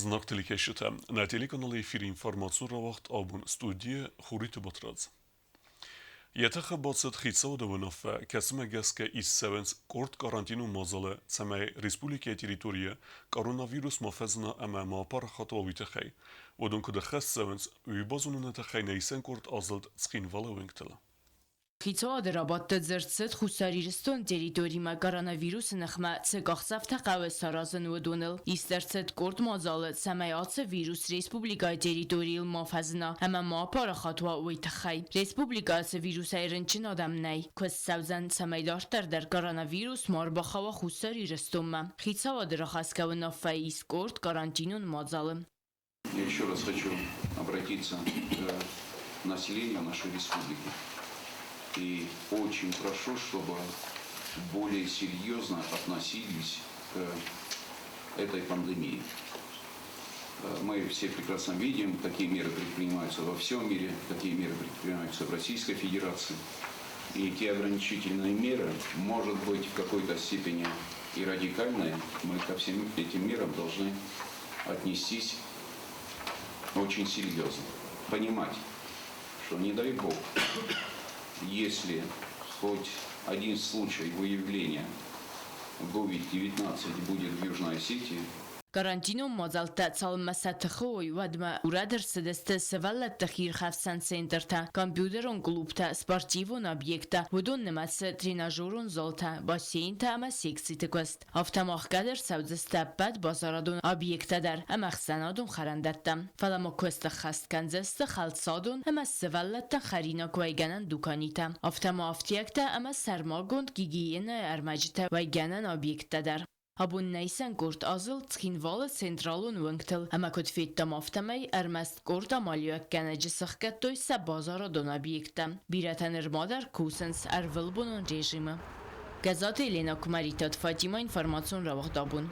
Зынаргъ телекӕсджытӕ, нӕ телеканалы эфиры информацион рауагъд абон студийы Хуриты Батрадз. Йӕ тыхы бацыд хицауады уынаффӕ, кӕцымӕ гӕсгӕ иссӕуынц къорд карантинон мадзалы, цӕмӕй республикӕйы территорийы коронавирус ма фӕзына ӕмӕ ма апарахат уа, уый тыххӕй. Уыдон куыд ӕххӕст цӕуынц, уый базоныны тыххӕй нӕ исӕн къорд азылд Цхинвалы уынгтыл. Хицауады рабадты дзырд цыд Хуссар Ирыстоны территоримӕ коронавирусы ныхмӕ цы къахдзӕфтӕ хъӕуы саразын, уыдоныл. Ист ӕрцыд къорд мадзалы, цӕмӕй ацы вирус республикӕйы территорийыл ма фӕзына ӕмӕ ма апарахат уа, уый тыххӕй. Республикӕйы ацы вирусӕй рынчын адӕм нӕй. Куыст цӕудзӕн, цӕмӕй дарддӕр дӕр коронавирус ма ӕрбахауа Хуссар Ирыстонмӕ. Хицауады рахӕсгӕ уынаффӕйы ис къорд карантинон мадзалы. Я еще раз хочу обратиться к населению нашей республики. И очень прошу, чтобы более серьезно относились к этой пандемии. Мы все прекрасно видим, какие меры предпринимаются во всем мире, какие меры предпринимаются в Российской Федерации. И те ограничительные меры, может быть, в какой-то степени и радикальные, мы ко всем этим мерам должны отнестись очень серьезно. Понимать, что не дай бог, если хоть один случай выявления COVID-19 будет в Южной Осетии, Карантинон мадзӕлттӕ цалынмӕ сӕ тыхы уой, уӕдмӕ урӕд ӕрцыдысты сывӕллӕтты хиирхӕфсӕн центртӕ, компьютерон клубтӕ, спортивон объекттӕ, уыдон нымӕцы тренажерон залтӕ, бассейнтӕ ӕмӕ секциты куыст. Афтӕ ма ӕхгӕд ӕрцӕудзысты ӕппӕт базарадон объекттӕ дӕр ӕмӕ ӕхсӕнадон хӕрӕндӕттӕ. Фӕлӕ ма куыст ӕххӕст кӕндзысты хӕлцадон ӕмӕ сывӕллӕттӕн хӕринаг уӕйгӕнӕн дуканитӕ, афтӕ ма афтиӕгтӕ ӕмӕ сӕрмагонд гигиенӕйы ӕрмӕджытӕ уӕйгӕнӕн объекттӕ дӕр. Абон нӕ исӕн къорд азылд Цхинвалы централон уынгтыл ӕмӕ куыд федтам, афтӕмӕй ӕрмӕст къорд амалиуӕггӕнӕджы сыхгӕдтой сӕ базарадон объекттӕ. Бирӕтӕ нырма дӕр кусынц ӕрвылбонон режимы. Гӕззаты Елена Куымӕридтаты Фатимӕ информацион рауагъд абон.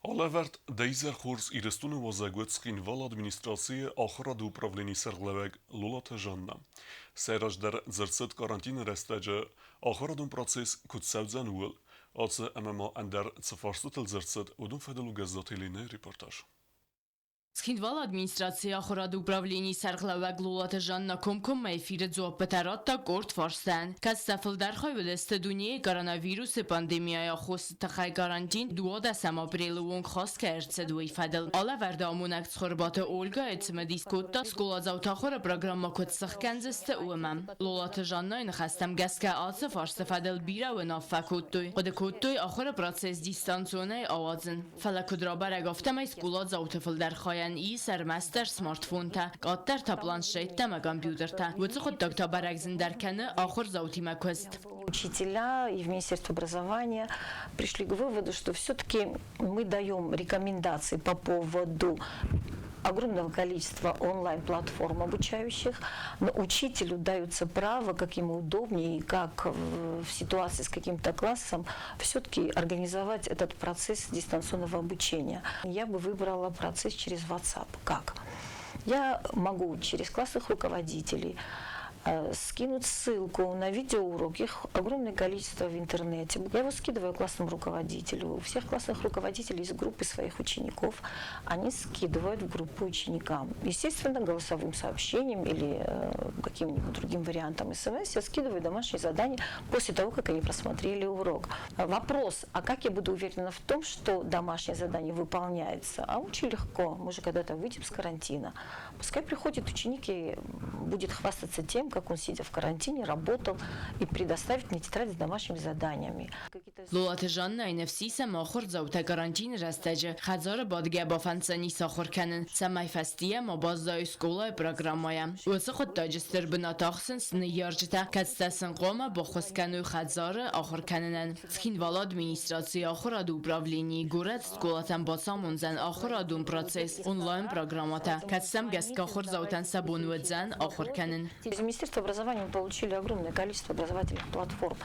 Алӕвӕрд Дӕ изӕр хорз Ирыстоны уазӕг уыд Цхинвалы администрацийы ахуырады управленийы сӕргълӕууӕг Лолаты Жаннӕ. Сӕ раздӕр дзырд цыд карантины рӕстӕджы ахуырадон процесс куыд цӕудзӕн, ууыл. Ацы ӕмӕ ма ӕндӕр цы фарстытыл дзырд цыд, уыдон фӕдыл у Гӕззаты Еленӕйы репортаж. Цхинвалы администрацийы ахуырады управленийы сӕргълӕууӕг Лолаты Жанна комкоммӕ эфиры дзуаппытӕ радта къорд фарстӕн, кӕцытӕ фылдӕр хай уыдысты дунейы коронавирусы пандемияйы аххосы тыххӕй карантин 12 апрелы онг хаст кӕй ӕрцыд, уый фӕдыл. Алӕвӕрды амонӕг Цхуырбаты Ольгӕйы цымыдис кодта, скъоладзауты ахуыры программӕ куыд сых кӕндзысты, уымӕ. Лолаты Жаннайы ныхӕстӕм гӕсгӕ ацы фарсты фӕдыл бирӕ уынаффӕ кодтой, хъуыды кодтой ахуыры процесс дистанционӕй ауадзын. Фӕлӕ куыд рабӕрӕг, афтӕмӕй скъоладзауты фылдӕр хайӕн ис ӕрмӕстдӕр смартфонтӕ, къаддӕр та планшеттӕ ӕмӕ компьютертӕ. Уыцы хъуыддаг та бӕрӕг зындӕр кӕны ахуырдзаутимӕ куыст. Учителя и в Министерство образования пришли к выводу, что все-таки мы даем рекомендации по поводу огромного количества онлайн-платформ обучающих, но учителю дается право, как ему удобнее и как в ситуации с каким-то классом, все-таки организовать этот процесс дистанционного обучения. Я бы выбрала процесс через WhatsApp. Как? Я могу через классных руководителей скинуть ссылку на видеоурок, их огромное количество в интернете. Я его скидываю классному руководителю. У всех классных руководителей из группы своих учеников они скидывают в группу ученикам. Естественно, голосовым сообщением или каким-нибудь другим вариантом СМС я скидываю домашние задания после того, как они просмотрели урок. Вопрос, а как я буду уверена в том, что домашнее задание выполняется? А очень легко. Мы же когда-то выйдем с карантина. Пускай приходит ученик и будет хвастаться тем, как он, сидя в карантине, работал и предоставит мне тетрадь с домашними заданиями. Лолаты Жаннӕйы ныфс ис ӕмӕ ахуырдзаутӕ карантины рӕстӕджы хӕдзары бадгӕ бафӕнддзӕнис ахуыр кӕнын, цӕмӕй фӕстийӕ ма баззайой скъолайы программӕйӕ. Уыцы хъуыддаджы стыр бынат ахсынц ныййарджытӕ, кӕцытӕ сын хъуамӕ баххуыс кӕной хӕдзары ахуыр кӕнынӕн. Цхинвалы администрацийы ахуырады управленийы горӕт скъолатӕн бацамондзӕн ахуырадон процесс онлайн-программӕтӕ, кӕцытӕм гӕсгӕ ахуырдзаутӕн сӕ бон уыдзӕн ахуыр кӕнын. Из Министерства образования мы получили огромное количество образовательных платформ.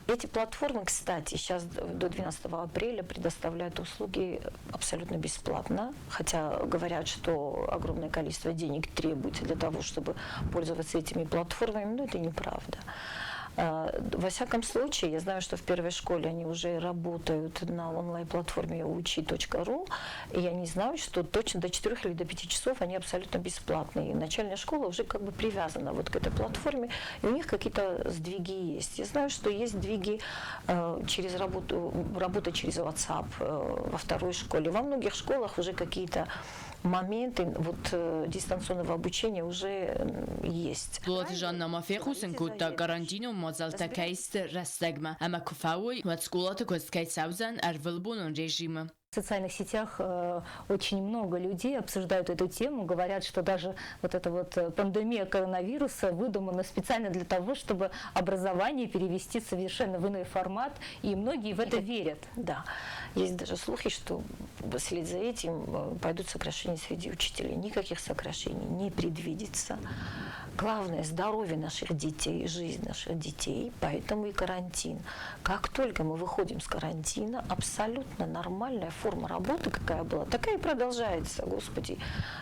Эти платформы, кстати, сейчас до 12 апреля предоставляют услуги абсолютно бесплатно, хотя говорят, что огромное количество денег требуется для того, чтобы пользоваться этими платформами, но это неправда. Во всяком случае, я знаю, что в первой школе они уже работают на онлайн-платформе uchi.ru, и я не знаю, что точно до 4 или до 5 часов они абсолютно бесплатные. Начальная школа уже как бы привязана вот к этой платформе, и у них какие-то сдвиги есть. Я знаю, что есть сдвиги через работу, работа через WhatsApp во второй школе. Во многих школах уже какие-то моменты вот дистанционного обучения уже есть. Лолаты Жанна ма фехъусын кодта, карантинон мадзӕлттӕ кӕй сты рӕстӕгмӕ ӕмӕ куы фӕуой, уӕд скъолаты куыст кӕй цӕудзӕн ӕрвылбонон режимы. В социальных сетях очень много людей обсуждают эту тему, говорят, что даже вот эта вот пандемия коронавируса выдумана специально для того, чтобы образование перевести совершенно в иной формат, и многие в это верят. Да, есть даже слухи, что вслед за этим пойдут сокращения среди учителей. Никаких сокращений не предвидится. Главное – здоровье наших детей, жизнь наших детей, поэтому и карантин. Как только мы выходим с карантина, абсолютно нормальная форма работы, какая была, такая и продолжается, господи.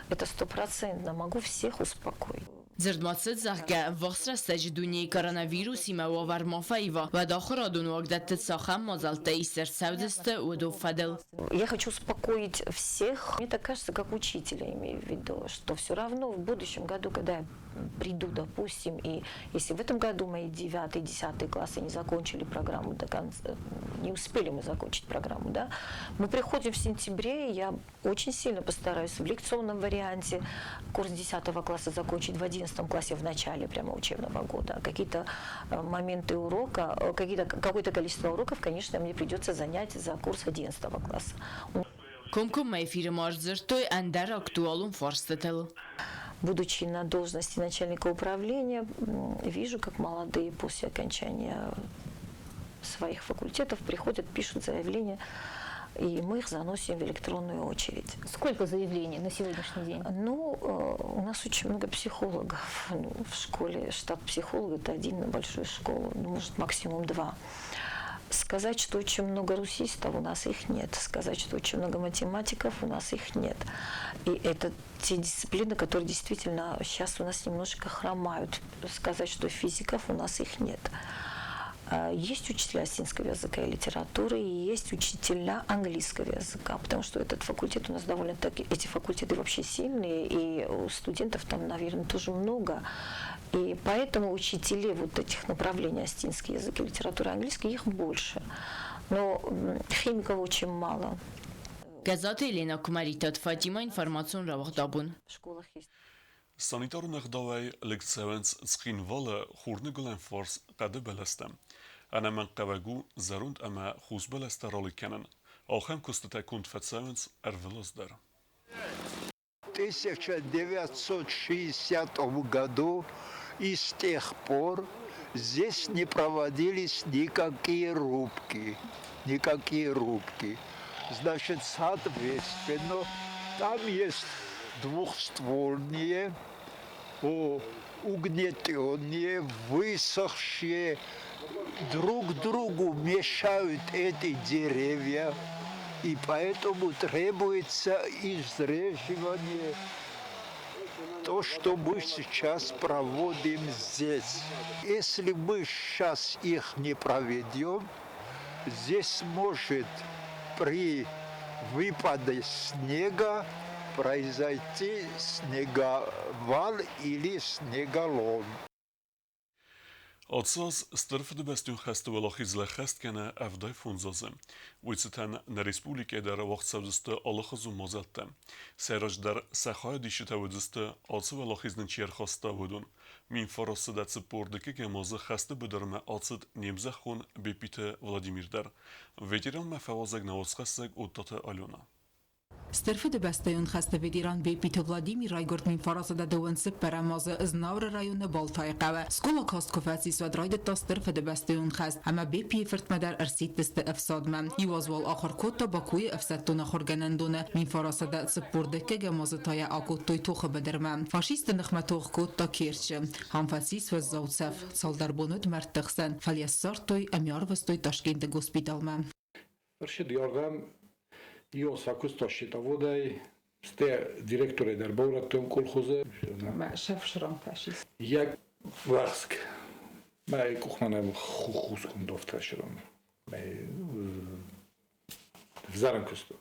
Это стопроцентно, могу всех успокоить. Дзырд ма цыд, зӕгъгӕ, ӕввахс рӕстӕджы дунейы коронавирусимӕ уавӕр ма фӕива, уӕд ахуырадон уагдӕтты цахӕм мадзӕлттӕ ист ӕрцӕудзысты, уыдон фӕдыл. Я хочу успокоить всех. Мне так кажется, как учителя имею в виду, что все равно в будущем году, когда я приду, допустим, и если в этом году мои 9 10 классы не закончили программу до конца, не успели мы закончить программу, да, мы приходим в сентябре, я очень сильно постараюсь в лекционном варианте курс 10 класса закончить в 11 классе в начале прямо учебного года. Какие-то моменты урока, какое-то количество уроков, конечно, мне придется занять за курс 11 класса. Комкоммӕ эфиры ма сдзырдтой ӕндӕр актуалон фарстытыл. Будучи на должности начальника управления, вижу, как молодые после окончания своих факультетов приходят, пишут заявления, и мы их заносим в электронную очередь. Сколько заявлений на сегодняшний день? Ну, у нас очень много психологов. Ну, в школе штат психолога – это один на большую школу, ну, может, максимум два. Сказать, что очень много русистов, у нас их нет. Сказать, что очень много математиков, у нас их нет. И это те дисциплины, которые действительно сейчас у нас немножко хромают. Сказать, что физиков у нас их нет. Есть учителя осетинского языка и литературы, и есть учителя английского языка, потому что этот факультет у нас довольно-таки, эти факультеты вообще сильные, и у студентов там, наверное, тоже много. И поэтому учителей вот этих направлений осетинский язык и литература английский, их больше. Но химиков очень мало. Гӕззаты Еленӕ, Куымӕридтаты Фатимӕ, информацион рауагъд Абон. В школах есть. Санитарон ӕгъдауӕй лыг цӕуынц Цхинвалы хурныгуылӕн фарс хъӕды бӕлӕстӕ. Ӕнӕмӕнгхъӕуӕг у зӕронд ӕмӕ хус бӕлӕстӕ ралыг кӕнын. Ахӕм куыстытӕ конд фӕцӕуынц ӕрвылаз дӕр. В 1960 году и с тех пор здесь не проводились никакие рубки. Никакие рубки. Значит, соответственно, там есть двухствольные, угнетенные, высохшие, друг другу мешают эти деревья, и поэтому требуется изреживание, то, что мы сейчас проводим здесь. Если мы сейчас их не проведем, здесь может при выпаде снега произойти снеговал или снеголом. Ацы аз Стыр Фыдыбӕстӕйон хӕсты уӕлахизыл ӕххӕст кӕны 75 азы. Уый цытӕн нӕ республикӕйы дӕр уагъд цӕудзысты алыхуызон мадзӕлттӕ. Сӕйраджыдӕр сӕ хайадисджытӕ уыдзысты, ацы уӕлахиз нын чи ӕрхаста, уыдон. 1942 азы хӕсты быдырмӕ ацыд не мзӕххон Беппиты Владимир дӕр. Ветеранмӕ фӕуазӕг нӕ уацхӕссӕг Оттаты Алена. Стыр Фыдыбӕстӕйон хӕсты ветеран Беппиты Владимир райгуырд 1924 азы Знауыры районы Балтайы хъӕуы. Скъола каст куы фӕцис, уӕд райдыдта Стыр Фыдыбӕстӕйон хӕст ӕмӕ Беппийы фыртмӕ дӕр ӕрсидтысты ӕфсадмӕ. Иу аз уал ахуыр кодта Бакуйы ӕфсӕддон ахуыргӕнӕндоны. 1942 азы та йӕ акодтой тохы быдырмӕ. Фашистты ныхмӕ тох кодта Керчы. Ам фӕцис уӕззау цӕф. Цалдӕр бон уыд мӕрдты хсӕн, фӕлӕ йӕ ссардтой ӕмӕ арвыстой Ташкенты госпиталмӕ. Ӕрсыд ардӕм ион сӕ куыста счетоводӕй, стӕй директорӕй дӕр баурӕдтон колхозы. Ӕмӕ сӕфсырон фашист. Йӕ уӕхск Мӕ къух мӕнӕ хусгонд офтӕсырон. Мӕ взарӕн куысту.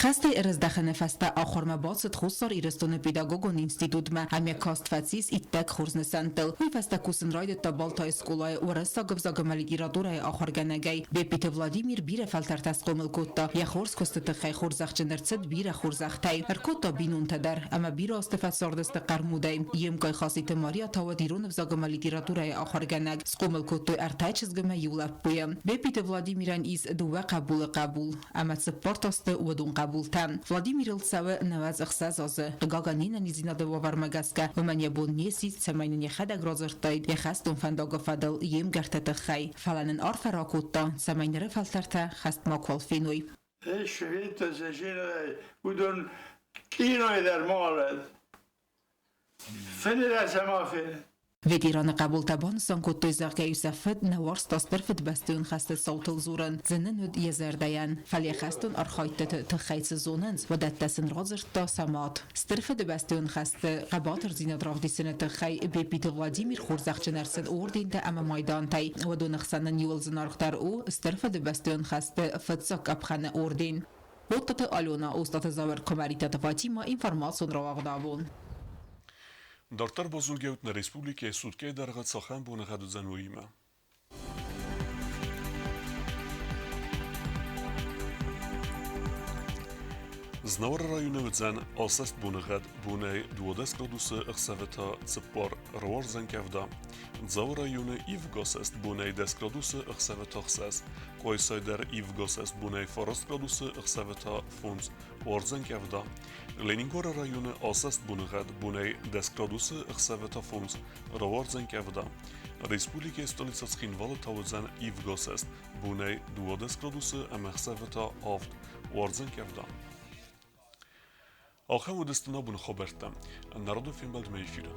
Хӕстӕй ӕрӕздӕхыны фӕстӕ ахуырмӕ бацыд Хуссар Ирыстоны педагогон институтмӕ ӕмӕ каст фӕцис иттӕг хорз нысӕнттыл. Уый фӕстӕ кусын райдыдта Балтайы скъолайы уырыссаг ӕвзаг ӕмӕ литературӕйы ахуыргӕнӕгӕй. Беппиты Владимир бирӕ фӕлтӕртӕ схъомыл кодта. Йӕ хорз куысты тыххӕй хорзӕхджын ӕрцыд бирӕ хорзӕхтӕй. Ӕркодта бинонтӕ дӕр ӕмӕ бирӕ азты фӕцардысты хъӕрмудӕй. Йе мкъай Хаситы Мария та уыд ирон ӕвзаг ӕмӕ литературӕйы ахуыргӕнӕг. Схъомыл кодтой ӕртӕ чызг ӕмӕ иу лӕппуйы. Беппиты Владимирӕн ис дыууӕ хъӕбулы хъӕбул ӕмӕ цыппар та сты уыдон хъӕбултӕ. Владимирыл цӕуы 96 азы. Хъыгагӕн, не нӕниздзинады уавӕрмӕ гӕсгӕ, уымӕн йӕ бон не ссис, цӕмӕй нын йӕхӕдӕг радзырдтаид йӕ хӕстон фӕндагы фӕдыл йе мгӕртты тыххӕй. Фӕлӕ нын арфӕ ракодта, цӕмӕй ныры фӕлтӕртӕ хӕст макуал феной. Уыдон кинойы дӕр мӕлӕт. Фены дӕр сӕ ма фены. Ветераны хъӕбултӕ банысан кодтой, зӕгъгӕ-иу сӕ фыд нӕ уарзта стыр фыдыбӕстӕйон хӕсты цаутыл дзурын, зын ын уыд йӕ зӕрдӕйӕн. Фӕлӕ хӕстон архайдтыты тыххӕй цы зонынц, уыдӕттӕ сын радзырдта сӕ мад. Стыр Фыдыбӕстӕйон хӕсты хъӕбатырдзинад равдисыны тыххӕй Беппиты Владимир хорзӕхджын ӕрцыд ордентӕ ӕмӕ майдантӕй. Уыдоны хсӕн ын иуыл зынаргъдӕр у Стыр Фыдыбӕстӕйон хӕсты фыццаг къӕпхӕны орден. Оттаты Алена, Остъаты Зауыр, Куымӕридтаты Фатимӕ, информацион рауагъдабон. Дарддӕр базонгӕут нӕ республикӕйы суткӕйы дӕргъы цахӕм боныгъӕд уыдзӕн, уыимӕ. Знауыры районы уыдзӕн асӕст боныгъӕд бонӕй 12 градусы, ӕхсӕвы та цыппар рауардзӕн къӕвда. Дзауы районы ивгасӕст бонӕй 10 градусы, ӕхсӕвы та хсӕз. Къуайсай дӕр ивгасӕст бонӕй 9 градусы, ӕхсӕвы та 5 уардзӕн къӕвда. Ленингоры районы асӕст боныгъӕд бонӕй 10 градусы, ӕхсӕвы та 5 рауардзӕн къӕвда. Республикӕйы столицӕ Цхинвалы та уыдзӕн ивгасӕст бонӕй 12 градусы ӕмӕ ӕхсӕвы та 7 уардзӕн къӕвда. Ахӕм уыдысты нӕ боны хабӕрттӕ. Народон фембӕлдмӕ эфиры.